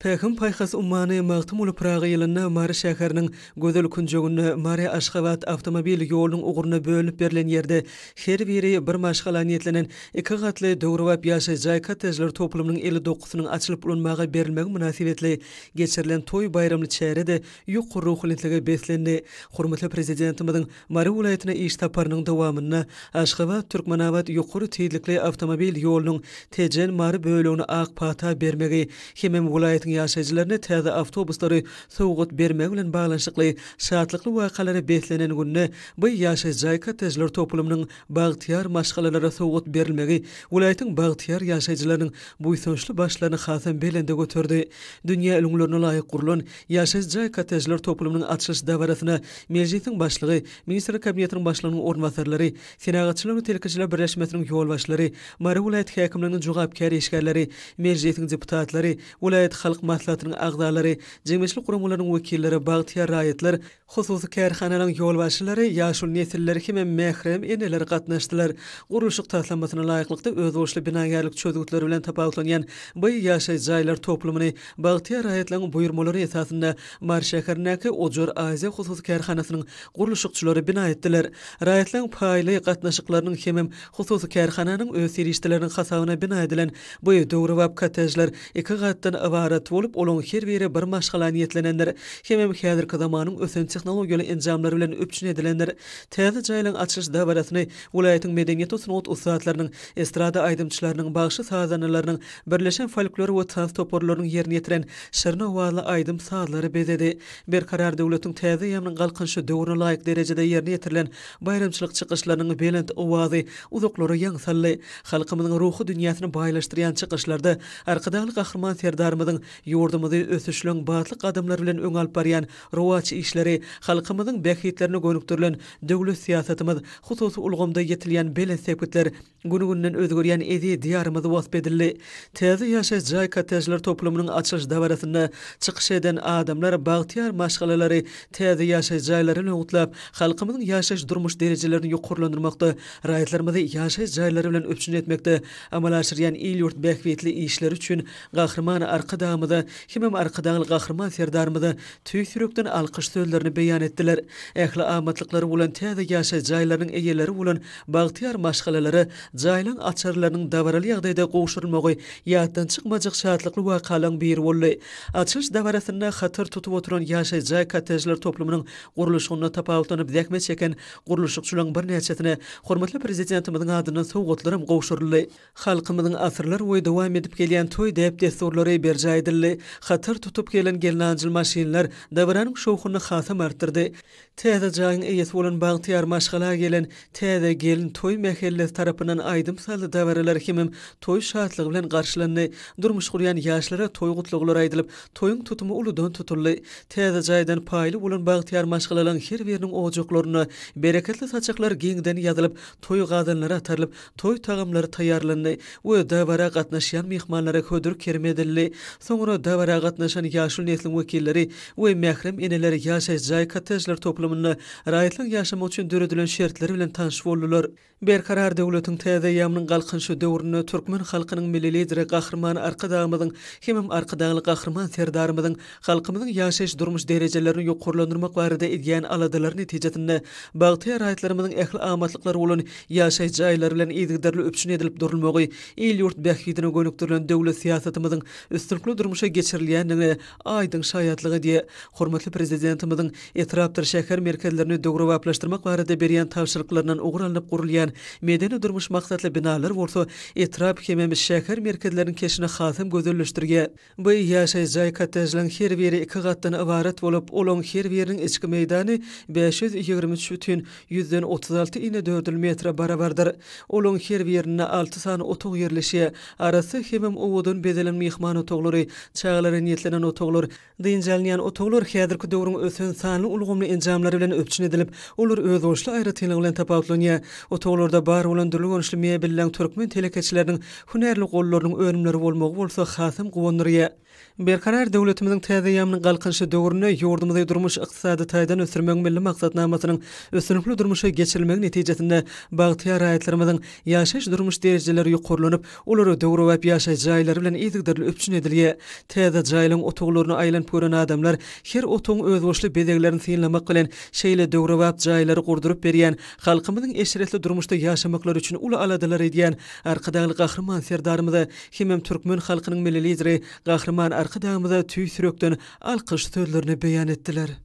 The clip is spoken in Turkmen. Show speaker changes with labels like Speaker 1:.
Speaker 1: Pähim-paýhas ummany Magtymguly Pyragy ýylynda Mary şäheriniň gözel künjeginde Mary-Aşgabat awtomobil ýolunyň ugrunda bölünip berlen ýerde her biri bir maşgala niýetlenen iki gatly döwrebap ýaşaýyş jaý kottejler toplumynyň 59-synyň açylyp ulanmaga berilmegi mynasybetli geçirilen toý-baýramly çäre-de ýokary ruhubelentlige beslendi. Hormatly Prezidentimiziň Mary welaýatyna iş saparynyň dowamynda Aşgabat, Türkmenabat ýokary tizlikli awtomobil ýolunyň Tejen, Mary bölegine ak pata bermegi hemem welaýatyň ýaşaýjylaryna täze awtobuslary sowgat bermegi bilen baglanyşykly şatlykly wakalara beslenen günde bu ýaşaýyş jaý-kottejler toplumynyň bagtyýar maşgalalara sowgat berilmegi welaýatyň bagtyýar ýaşaýjylarynyň buýsançly başlaryny hasam belende göterdi. Dünýä ülňülerine laýyk gurlan Ýaşaýyş jaý-kottejler toplumynyň açylyş dabarasyna Mejlisiň Başlygy, Ministrler Kabinetiniň Başlygynyň orunbasarlary, Senagatçylar we telekeçiler birleşmesiniň ýolbaşçylary, Mary welaýat häkimliginiň jogapkär işgärleri, Mejlisiň deputatlary, welaýat Halk Maslahatynyň agzalary, jemgyýetçilik guramalarynyň wekilleri, bagtyýar raýatlar, Hususy kärhanalaryň ýolbaşçylary, ýaşuly nesiller hemem mährem eneler gatnaşdylar. Gurluşyk taslamasyna laýyklykda özboluşly binagärlik çözgütleri bilen tapawutlanýan bu ýaşaýyş jaýlar toplumyny bagtyýar raýatlaryň buýurmalary esasynda Mary şäherindäki Ojar Aziýa hususy kärhanasynyň gurluşykçylary bina etdiler. Raýatlaryň paýly gatnaşyklarynyň hemem hususy kärhananyň öz serişdeleriniň hasabyna bina edilen Bu döwrebap kottejler iki gatdan ybarat bolup, olaryň her biri bir maşgala niýetlenendir. Hemem häzirki zamanyň ösen tehnologiýaly enjamlary bilen üpjün edilendir. Täze jaýlaryň açylyş dabarasyny welaýatyň medeniýet we sungat ussatlarynyň, estrada aýdymçylarynyň, bagşy-sazandalarynyň, birleşen folklor we tans toparlarynyň ýerine ýetiren şirin owazly aýdym-sazlary bezedi. Berkarar döwletiň täze eýýamynyň Galkynyşy döwrüne laýyk derejede ýerine ýetirilen baýramçylyk çykyşlarynyň belent owazy uzaklara ýaň saldy. Halkymyzyň ruhy dünýäsini baýlaşdyrýan çykyşlarda Arkadagly Gahryman Serdarymyzyň ýurdumyzy ösüşleň batly gadamlar bilen öňe alyp barýan rowaç işleri, halkymyzyň bähbitlerine gönükdirilen döwlet syýasatymyz, hususy ulgamda ýetilýän belent sepgitler, gün-günden özgerýän eziz Diýarymyz wasp edildi. Täze ýaşaýyş jaý-kottejler toplumynyň açylyş dabarasynda çykyş eden adamlar bagtyýar maşgalalary täze ýaşaýyş jaýlary bilen gutlap, halkymyzyň ýaşaýyş-durmuş derejelerini ýokarlandyrmakda, raýatlarymyzy ýaşaýyş jaýlary bilen üpjün etmekde amala aşyrýan il-ýurt bähbitli işleri üçin Gahryman Arkadagymyza hemem Arkadagly Gahryman Serdarymyza tüýs ýürekden alkyş sözlerini beýan etdiler. Ähli amatlyklary bolan täze ýaşaýyş jaýlarynyň eýeleri bolan bagtyýar maşgalalara jaýlaryň açarlarynyň dabaraly ýagdaýda gowşurylmagy ýatdan çykmajak şatlykly wakalaryň biri boldy. Açylyş dabarasynda hatar tutup oturan ýaşaýyş jaý-kottejler toplumynyň gurluşygynda tapawutlanyp zähmet çeken gurluşykçylaryň birnäçesine hormatly Prezidentimiziň adyndan sowgatlaram gowşuryldy. Halkymyzyň asyrlar boýy dowam edip gelýän toý däp-dessurlary berjaý edildi. Hatar tutup gelen gelnaljyl maşynlar dabaranyň şowhunyny hasam artdyrdy. Täze jaýyň eýesi bolan bagtyýar maşgala gelen täze gelin toý mähellesi tarapyndan aýdym-sazly dabaralar hemem toý şatlygy bilen garşylandy. Durmuş gurýan ýaşlara toý gutlaglary aýdylyp, toýuň tutumy uludan tutuldy. Täze jaýdan paýly bolan bagtyýar maşgalalaryň her biriniň ojaklarynda bereketli saçaklar giňden ýazylyp, toý gazanlary atarylyp, toý tagamlary taýýarlandy we dabara gatnaşýan myhmanlara hödür-kerem edildi. Soňra dabara gatnaşan ýaşuly nesliň wekilleri we mährem eneler ýaşaýyş jaý-kottejler toplumynda raýatlaryň ýaşamagy üçin döredilen şertler bilen tanyş boldular. Berkarar döwletiň täze eýýamynyň Galkynyşy döwründe türkmen halkynyň Milli Lideri Gahryman Arkadagymyzyň hemem Arkadagly Gahryman Serdarymyzyň halkymyzyň ýaşaýyş-durmuş derejelerini ýokarlandyrmak barada edýän aladalary netijesinde bagtyýar raýatlarymyzyň ähli amatlyklary bolan ýaşaýyş jaýlary bilen yzygiderli üpjün edilip durulmagy il-ýurt bähbidine gönükdirilen döwlet syýasatymyzyň üstünlikli durmuşa geçirilýändigine aýdyň şaýatlyk edýär. Hormatly Prezidentimiziň etrapdyr şäher merkezlerini döwrebaplaşdyrmak barada berýän tabşyryklaryndan ugur alnyp gurulýan medeni-durmuş maksatly binalar bolsa etrap hemem şäher merkezleriniň keşbini hasam gözelleşdirýär. Bu ýaşaýyş jaý-kottejleriň her biri iki gatdan ybarat bolup, olaryň her biriniň içki meýdany 523 bütin 136 inedördül metre barabardyr. Olaryň her birinde alty sany otag ýerleşýär. Arassa hemem owadan bezelen myhman otaglary, çagalara niýetlenen otaglar, dynç alynýan otaglar häzirki döwrüň ösen sanly ulgamly enjamlary bilen üpjün edilip, olar özboluşly aýratynlygy bilen tapawutlanýar. Otaglarda bar bolan dürli görnüşli mebelleriň türkmen telekeçileriniň hünärli gollarynyň önümleri bolmagy bolsa hasam guwandyrýar. Berkarar döwletimiziň täze eýýamynyň Galkynyşy döwründe ýurdumyzy durmuş-ykdysady taýdan ösdürmegiň milli maksatnamasynyň üstünlikli durmuşa geçirilmegi netijesinde bagtyýar raýatlarymyzyň ýaşaýyş-durmuş derejeleri ýokarlanyp, olar döwrebap ýaşaýyş jaýlary bilen yzygiderli üpjün edilýär. Täze jaýlaryň otaglaryna aýlanyp gören adamlar her otagyň özboluşly bezeglerini synlamak bilen, şeýle döwrebap jaýlary gurduryp berýän, halkymyzyň eşretli durmuşda ýaşamaklary üçin uly aladalar edýän Arkadagly Gahryman Serdarymyza hemem türkmen halkynyň Milli Lideri Gahryman Arkadagymyza tüýs ýürekden alkyş sözlerini beýan etdiler.